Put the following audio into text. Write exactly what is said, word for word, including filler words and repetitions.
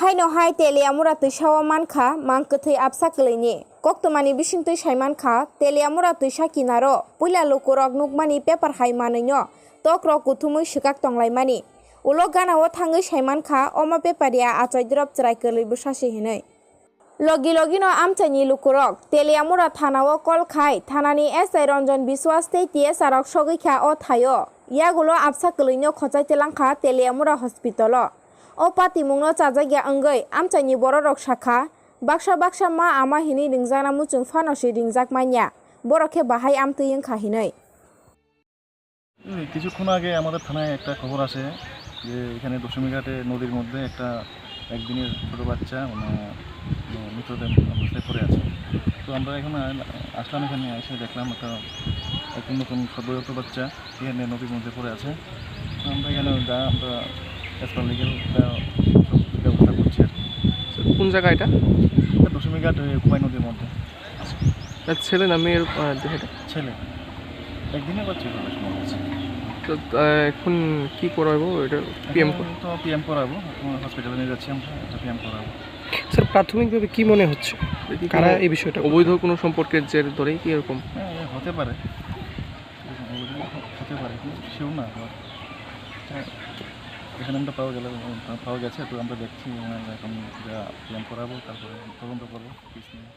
Haino hai Teliamura twisa o mankha mang kwthwi absa kwlwini. Koktwmani bisingtwi saimankha, Teliamura twisa kinaro puila lukurok nukmani paper hai manwino tokrok kuthumwi swkak tonglaimani. Ulo ganao thangwi saimankha, omo paper ya achai drop chwrai kwlwi bwsasi hinwi. Logi logino amchaini lukurok Teliamura thanao call khai thanani S I Ranjan Biswas tei T S R rok sogwi kha o thaio. Yagulo absa kwlwino khochai telangkha Teliamura hospitalo. O patimungno chajakya wngwi amchaini bororok sakha, baksa baksa ma ama hinwi ringjakna muchung phano se ringjak manya, borok khe bahai amtwi wngkha hinwi. এই কিছুক্ষণ আগে আমাদের থানায় একটা খবর আসে যে এখানে দশমীঘাটে নদীর মধ্যে একটা একদিনের ছোট বাচ্চা, মানে, মানে, মৃতদেহ অবস্থায় পড়ে আছে। তো আমরা এখন আ-, আসলাম, এখানে এসে দেখলাম একটা, একটা নতুন সদ্যজাত বাচ্চা এখানে নদীর মধ্যে পড়ে আছে। তো আমরা এখানে যা আমরা as per legal সব ব্যবস্থা করছি আর কি। স্যার, কোন জায়গা এটা? এটা দশমীঘাট, ওই কুমাই নদীর মধ্যে। তার ছেলে না মেয়ের, আহ, দেহ এটা? ছেলে। একদিনের বাচ্চা হবে, শোনা গেছে। তো, আহ, এখন কি করাবো? এটা পিএম এখন তো পিএম করাবো, এখন হসপিটালে নিয়ে যাচ্ছি আমরা, এটা পিএম করাবো। স্যার, প্রাথমিকভাবে কি মনে হচ্ছে? এটা কি কারা কোনো এই বিষয়টা অবৈধ করলো? কোনো সম্পর্কের জের ধরেই কি এরকম? হ্যাঁ, হতে পারে, হতে পারে, কিন্তু শিওর না। হ্যাঁ, এখানে আমরা পাওয়া গেল, পাওয়া গেছে, তো আমরা দেখছি, এখন যা পিএম করাবো, তারপরে তদন্ত করবো কেস নিয়ে।